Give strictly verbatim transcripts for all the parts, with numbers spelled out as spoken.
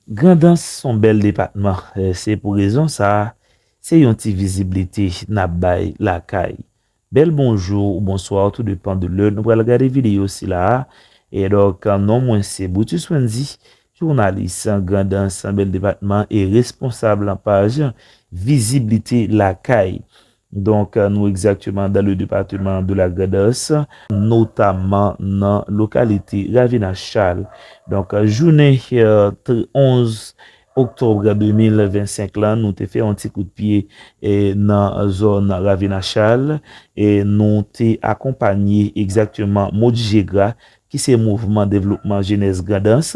Grandans se yon bèl depatman, eh, se pou rezon sa a, se yon ti viziblite n ap bay lakay. Bèl bonjou ou bonswa, tou depann de lè nou pral gade videyo sila a. E donk, non mwen se Brutus Wendy, jounalis Grandans, bèl depatman e responsab paj viziblite lakay. Donk, nou egzakteman dans le département de la Grand'Anse, notaman nan lokalite Ravine à Charles. Donk, jounen, eh, tr-, onz oktòb de mil vennsenk lan, nou te fè yon ti kout pye, eh, nan zòn Ravine à Charles, e nou te akonpanye egzakteman Modjégra, ki se mouvman devlopman jenès Grandans,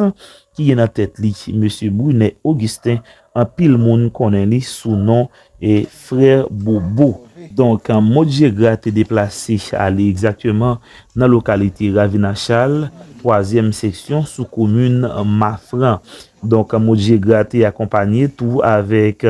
ki gen nan tèt li mesye Brunet Augustin, anpil moun konnen li sou non e Frè Bobo. Donk, Modjégra te deplase ale egzakteman nan lokalite Ravine à Charles, twazyèm seksyon sou komin Mafran. Donk, Modjégra te akonpanye tou avèk,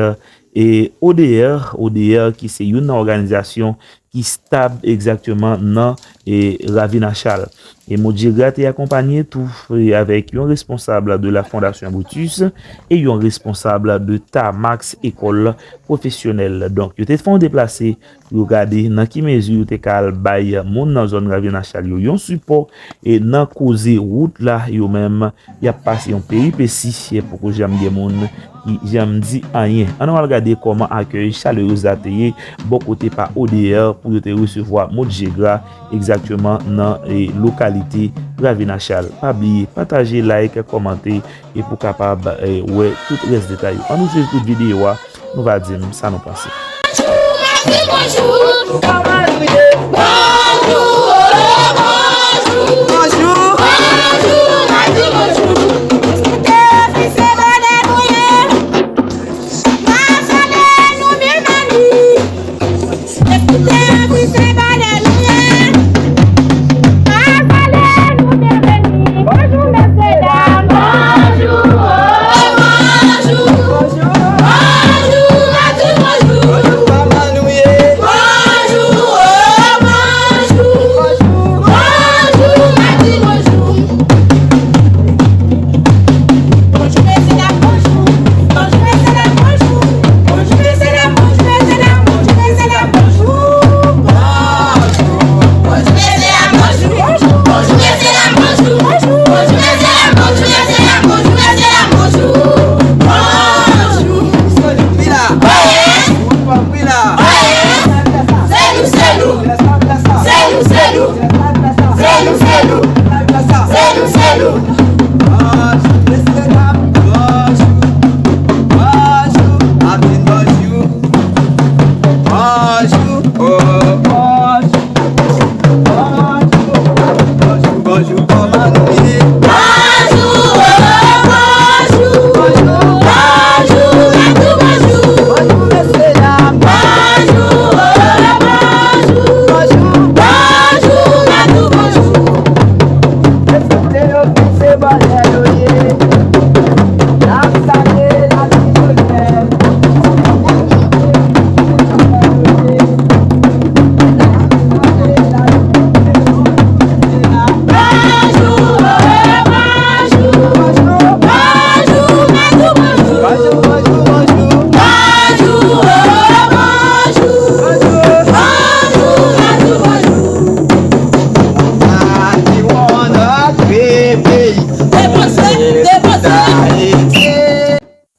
e, O D R, O D R ki se youn nan òganizasyon ki stab egzakteman nan, e, Ravine à Charles. E Modjégra te akonpanye tou, e, avèk yon responsab de la Fondation Brutus e yon responsab de Tamax École Professionnelle. Donk, yo te fè yon deplase pou yo gade nan ki mezi yo te ka al bay moun nan zòn Ravine à Charles yo yon sipò, e nan koze wout la, yo menm, y ap pase yon peripesi, poko janm gen moun ki janm di anyen. Ann nou al gade kòman akèy chalerez la te ye bò kote pa O D R pou yo te resevwa Modjégra egzakteman nan, e, lokalite Ravine à Charles. Pa bliye pataje, like, kòmante e pou kapab, e, wè tout rès detay yo. Ann nou swiv tout videyo a, nou va di m sa nou panse.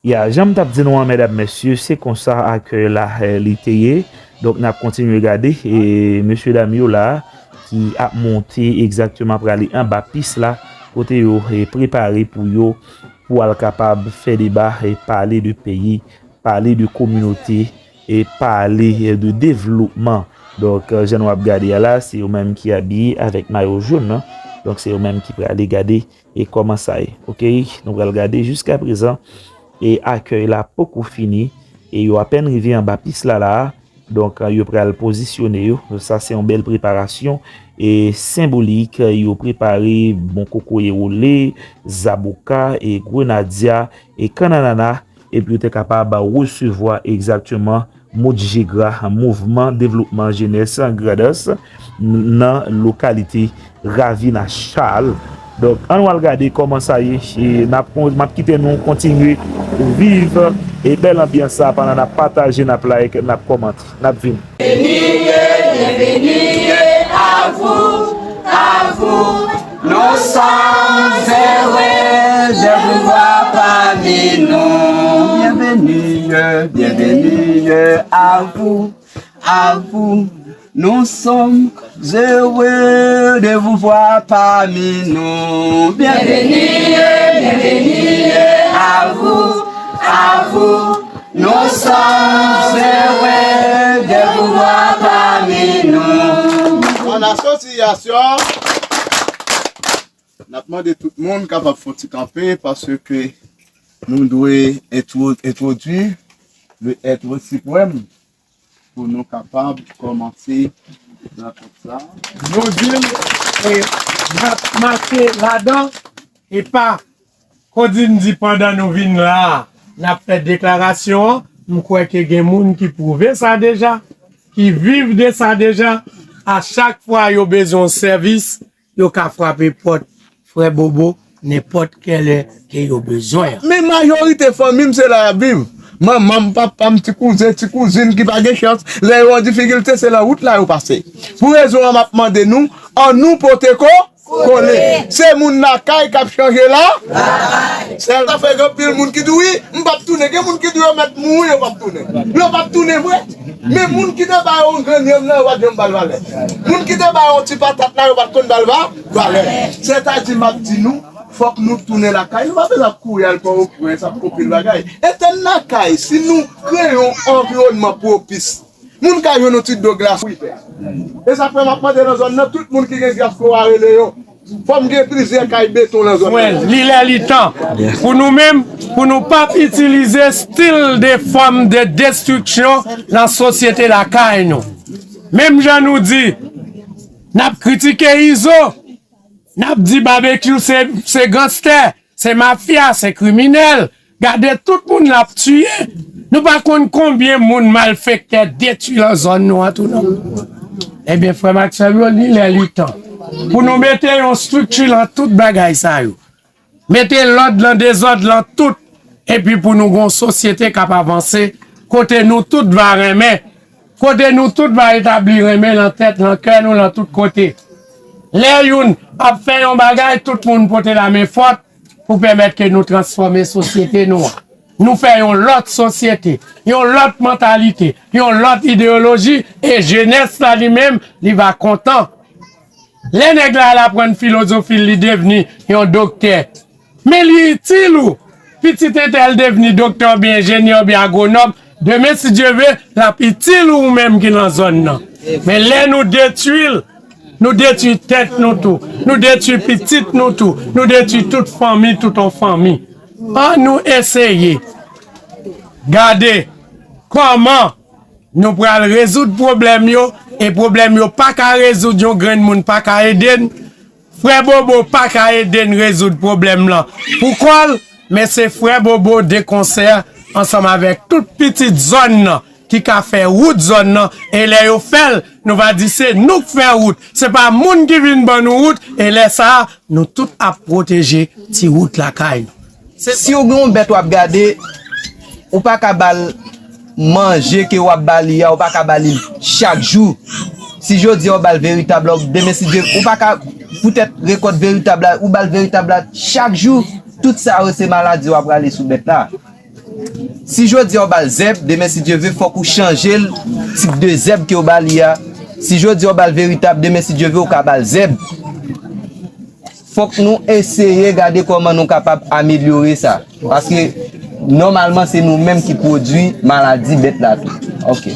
Ya, jan m t ap di nou an, medam, mesye, se konsa akèy la, eh, li te ye. Donk, n ap kontinye gade, e, mesye dam yo la, ki ap monte egzakteman, prale anba pis la, kote yo, e, prepare pou yo, pou al kapab fè deba, e, pale de peyi, pale de kominote, e, pale, e, de devlopman. Donk, e, jan nou ap gade a la, se yo menm ki abiye avèk mayo jòn nan. Donk, se yo menm ki prale gade e kòman sa ye. Oke, nou pral gade jiska prezan, e akèy la poko fini, e yo apèn rive anba pis la la. Donk, yo pral pozisyone yo. Sa se yon bèl preparasyon e senbolik. Yo prepare bon kokoye wole, zaboka, e grenadya, e kannanana, epi yo te kapab resevwa egzakteman Modjégra, mouvman devlopman jenès Grandans, nan lokalite Ravine à Charles. Donk, ann al gade kòman sa ye. E n ap kon-, m ap kite nou kontinye viv e bèl anbyans sa pandan n ap pataje, n ap like, n ap kòmante, n ap vini. Bienvenue, bienvenue à vous, à vous. Nous sommes heureux de vous voir parmi nous. Bienvenue, bienvenue à vous, à vous. Nous sommes heureux de vous voir parmi nous. Bienvenue, bienvenue à vous, à vous. Nous sommes heureux de vous voir parmi nous. An asosyasyon, n ap mande tout moun kapab fè yon ti kanpe paske nou dwe entwo-, entwodui le être suprême pou nou kapab kòmanse rankont sa. Nou di l, e, n ap mache ladan, e pa Kòm di m di pandan nou vin la a, n ap fè deklarasyon an, m kwè ke gen moun ki pwouve sa deja, ki viv de sa deja. A chak fwa yo bezwen yon sèvis, yo ka frape pòt Frè Bobo nenpòt kèlè ke yo bezwen an. Men majorite fanmi m se la y ap viv. Manman m, papa m, ti kouzen, ti kouzin ki pa gen chans, lè yo an difikilte, se lan wout la yo pase. Pou rezon an, m ap mande nou, annou pote ko-, kole. Se moun lakay k ap chanje la. Sèl sa fè gen anpil moun ki di, "Wi, m p ap tounen." Gen moun ki di yo mèt mouri, yo p ap tounen. Yo p ap tounen vre. Men moun ki te ba yo yon grenn yanm nan, yo pa t janm ba l valè. Moun ki te ba yo yon ti patat la, yo pa t konn ba l va-, valè. Sètadi, m ap di nou, fòk nou tounen lakay. Nou pa bezwen ap kouri al Pòtoprens, ap fè anpil bagay. Etèn lakay, si nou kreye yon anviwònman pwopis, moun ka jwenn yon ti dlo glas pou y fè. E sa k fè m ap mande nan zòn nan, tout moun ki gen dyaspora rele yo. Fò m gen plizyè kay beton nan zòn nan. Li lè li tan pou nou menm, pou nou p ap itilize stil de fòm de destriksyon nan sosyete lakay nou. Menm jan nou di, n ap kritike Izo, n ap di Babekyou se, se ganstè, se mafya, se kriminèl. Gade tout moun l ap tiye. Nou pa konn konbyen moun malfektè detwi lan zòn nou an tou non. Ebyen, frè m ak sè m yo, li lè li tan pou nou mete yon estrikti lan tout bagay sa yo. Mete lòd lan dezòd lan tout. Epi pou nou gon sosyete k ap avanse, kote nou tout va renmen, kote nou tout va etabli renmen lan tèt, lan kè nou, lan tout kote. Lè youn ap fè yon bagay, tout moun pote lamen fòt pou pèmèt ke nou transfòme sosyete nou an. Nou fè yon lòt sosyete, yon lòt mantalite, yon lòt ideyoloji, e jenès la li menm, li va kontan. Lè nèg la al aprann filozofi l, li devni yon doktè. Men li itil ou. Pitit entèl devni doktè oubyen enjenyè oubyen agwonòm. Demen, si Dye ve, l ap itil ou, ou menm ki nan zòn nan. Men lè nou detwi l, nou detwi tèt nou tou. Nou detwi pitit nou tou. Nou detwi tout fanmi, tout yon fanmi. Ann nou eseye gade kòman nou pral rezoud pwoblèm yo, e pwoblèm yo pa ka rezoud, yon grenn moun pa ka ede n, Frè Bobo pa ka ede n rezoud pwoblèm lan pou kò l, men se Frè Bobo de konsè ansanm avèk tout pitit zòn nan ki ka fè wout zòn nan, e lè yo fè l, nou va di se nou k fè wout, se pa moun ki vin ban nou wout, e lè sa a, nou tout ap pwoteje ti wout lakay nou. Si w gen yon bèt w ap gade, ou pa ka ba l manje ke w ap ba li a, ou pa ka ba li l chak jou. Si jodi a w ba l veritab la, demen si Dye, ou pa ka poutèt rekòt veritab la, ou ba l veritab la chak jou, tout sa yo se maladi w ap rale sou bèt la. Si jodi a w ba l zèb, demen si Dye ve, fòk ou chanje l, tip de zèb ke w ba li a. Si jodi a w ba l veritab, demen si Dye ve, ou ka ba l zèb. Fòk nou eseye gade kòman nou kapab amelyore sa. Paske, nòmalman, se nou menm ki pwodui maladi bèt la tou. Ok.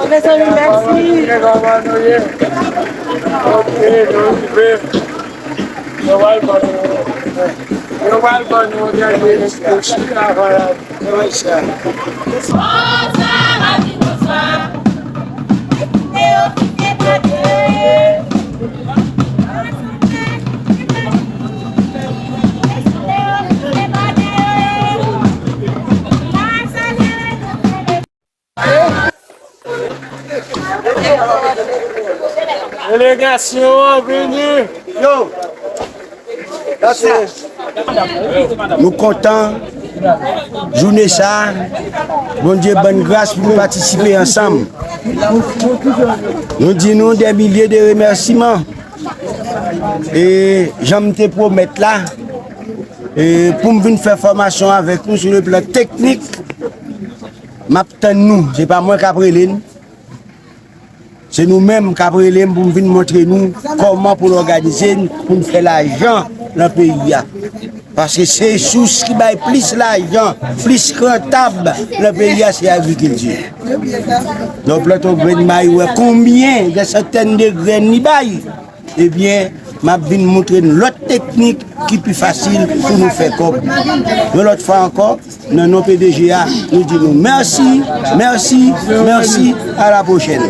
Mezanmi, mèsi. Ok, nou rive. Yo pral ban nou, yo pral ban nou dènye chita avan. Delegasyon an vini. Yo. Nou kontan jounen sa a. Bondye ban n gras pou nou patisipe ansanm. Nou di nou dè milye de remèsiman. E jan m te pwomèt la, e pou m vin fè fòmasyon avèk nou sou le plan teknik, m ap tann nou. Se pa mwen k ap rele n. Se nou menm k ap rele m pou m vin montre nou kòman pou n òganize n, pou n fè lajan nan peyi a. Paske se sous ki bay plis lajan, plis rantab nan peyi a, se agrikilti. Lè w plante yon grenn mayi, ou wè konbyen de santèn de grenn li bay. Ebyen, m ap vin montre n lòt teknik ki pi fasil pou nou fè kòb. Yon lòt fwa ankò, nan non P D G a, nou di nou mèsi, mèsi, mèsi, a la pwochèn.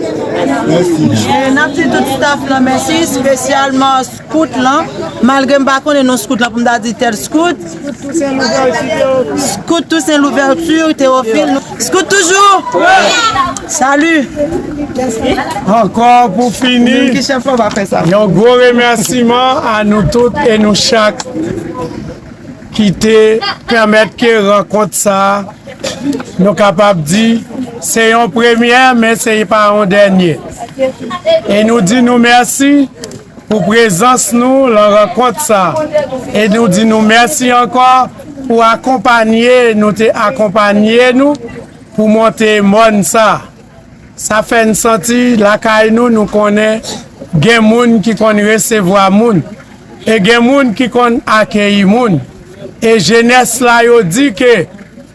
Mèsi. E n ap di tout staff lan mèsi, espesyalman scout lan. Malgre m pa konnen non scout lan pou m ta di tèl scout. Scout Toussaint Louverture, Théophile. Scout toujou. Salut. Ankò pou fini, yon gwo remèsiman a nou tout e nou chak ki te pèmèt ke rankont sa a, nou kapab di, se yon premyè, men se pa yon dènye. E nou di nou mèsi pou prezans nou lan rankont sa. E nou di nou mèsi ankò pou akonpanye nou te akonpanye nou pou monte mòn sa. Sa fè n santi lakay nou, nou konnen gen moun ki konn resevwa moun e gen moun ki konn akeyi moun. E jenès la, yo di ke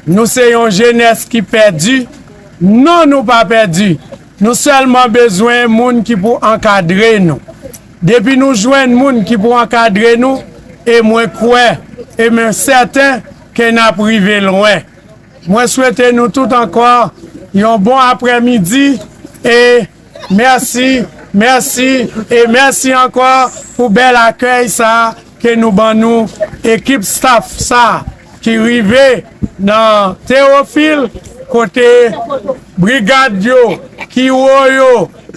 nou se yon jenès ki pèdi. Non, nou pa pèdi. Nou sèlman bezwen moun ki pou ankadre nou. Depi nou jwenn moun ki pou ankadre nou, e mwen kwè, e mwen sèten ke n ap rive lwen. Mwen swete nou tout ankò yon bon aprèmidi e mèsi, mèsi e mèsi ankò pou bèl akèy sa a ke nou ban nou, ekip staff sa a ki rive nan Tewofil, kote brigad yo, kiwo yo,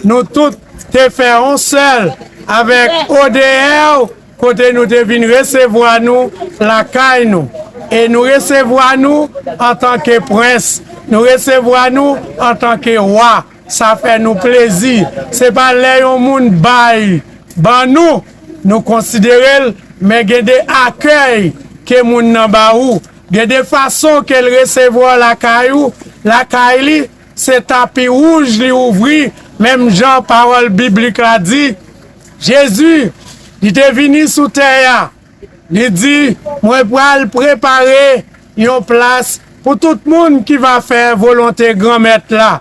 nou tout te fè yon sèl avèk O D R, kote nou te vin resevwa nou lakay nou. E nou resevwa nou antanke prens, nou resevwa nou antanke wa. Sa fè nou plezi. Se pa lè yon moun bay ban nou, nou konsidere l, men gen de akèy ke moun nan ba ou, gen de fason ke l resevwa w lakay ou, lakay li, se tapi wouj li ouvri, menm jan pawòl biblik la di. Jezi, li te vini sou tè a, li di, mwen pral prepare yon plas pou tout moun ki va fè volonte Granmèt la.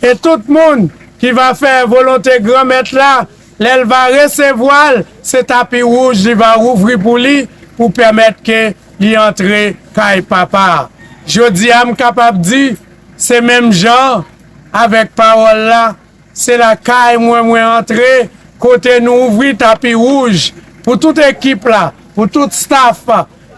E tout moun ki va fè volonte Granmèt la, lè l va resevwa l, se tapi wouj li va ouvri pou li, pou pèmèt ke li antre kay Papa a. Jodi a, m kapab di, se menm jan avèk pawòl la, se lakay mwen mwen antre, kote nou ouvri tapi wouj pou tout ekip la, pou tout staff,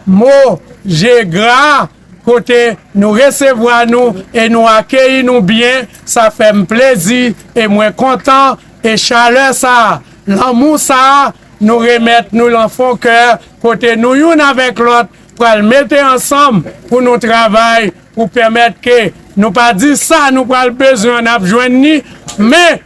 mo je gra, kote nou resevwa nou e nou akeyi nou byen. Sa fè m plezi e mwen kontan, e chalè sa a, lanmou sa a, nou remèt nou l an fon kè, kote nou youn avèk lòt pral mete ansanm pou nou travay, pou pèmèt ke nou pa di sa nou pral bezwen, n ap jwenn li, men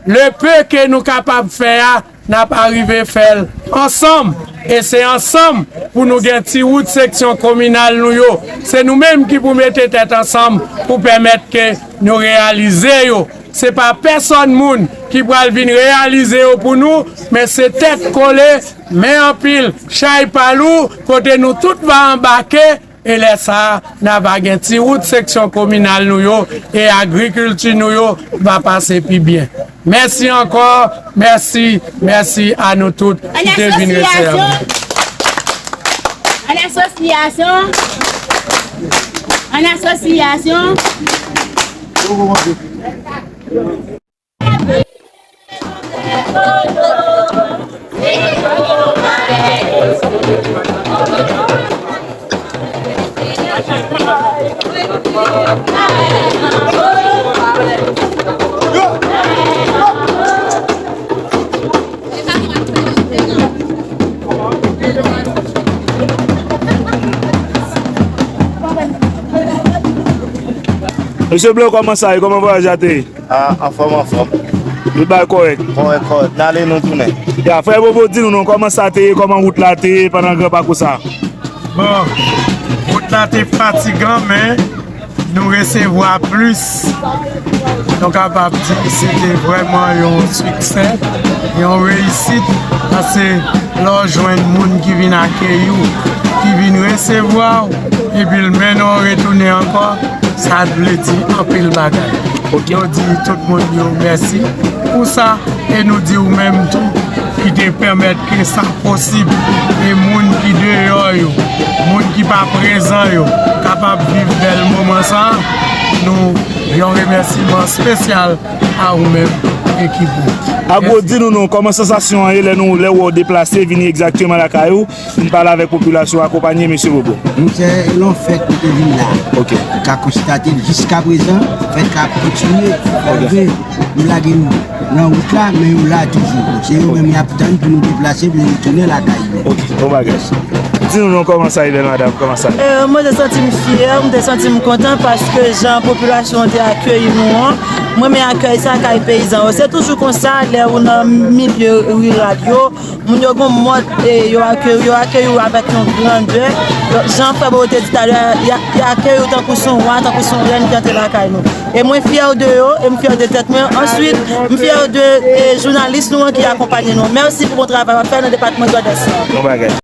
le peu ke nou kapab fè a, n ap arive fè l ansanm. E se ansanm pou nou gen ti wout seksyon kominal nou yo. Se nou menm ki pou mete tèt ansanm pou pèmèt ke nou reyalize yo. Se pa pèsòn moun ki pral vin reyalize yo pou nou, men se tèt kole, men anpil, chay pa lou, kote nou tout va anbake E lè sa a, n a va gen ti wout seksyon kominal nou yo e agrikilti nou yo va pase pi byen. Mèsi ankò, mèsi, mèsi a nou tout ki te vin resevwa nou. An asosyasyon, an asosyasyon, Mesye Blan, kòman sa ye? Kòman vwayaj la te ye? A, anfòm, anfòm. Tout bagay kòrèk? Kòrèk, kòrèk. N ale, nou tounen. Ya, frè Bobo, di nou non, kòman sa te ye, kòman wout la te ye pandan gran pakou sa? Bon, wout la te fatigan, men nou resevwa plis. Nou kapab di se te vrèman yon siksè, yon reyisit, paske lè w jwenn moun ki vin akeyi w, ki vin resevwa w, epi l mennen w retounen ankò, sa vle di anpil bagay. Ok. Yo di tout moun yo mèsi pou sa, e nou di ou menm tou ki te pèmèt ke sa posib, e moun ki deyò yo, moun ki pa prezan yo, kapab viv bèl moman sa a. Nou, yon remèsiman espesyal a ou menm, ekip ou. Agwo, di nou non, kòman sansasyon an ye lè nou, lè w wè w deplase, vini egzakteman lakay ou, vin pale avèk popilasyon, akonpanye mesye Bobo? Monchè, e lè yon fèt nou te vin la. Ok. Ou ka konstate l jiskaprezan, fèt la ap kontinye, malgre yo lage nou nan wout la, men yo la toujou. Se yo menm y ap tann pou nou deplase, pou nou retounen lakay nou. Ok, bon bagay. Di nou non, kòman sa ye, bèl madanm, kòman sa ye? Euh, mwen te santi m fyè, mwen te santi m kontan paske jan popilasyon an te akeyi nou an, mwen renmen akèy sa kay peyizan yo. Se toujou konsa, lè ou nan milye riral yo, moun yo gon mòd, e, yo akeyi, yo akeyi w avèk yon grandè. Jan frè Bobo te di talè, y a, y akeyi w tankou se yon wa, tankou se yon rèn ki antre lakay nou. E mwen fyè de yo, e m fyè de tèt mwen. Answit, m fyè de, e, jounalis nou an ki akonpanye nou. Mèsi pou bon travay w ap fè nan depatman Dwòdès lan. Bon bagay.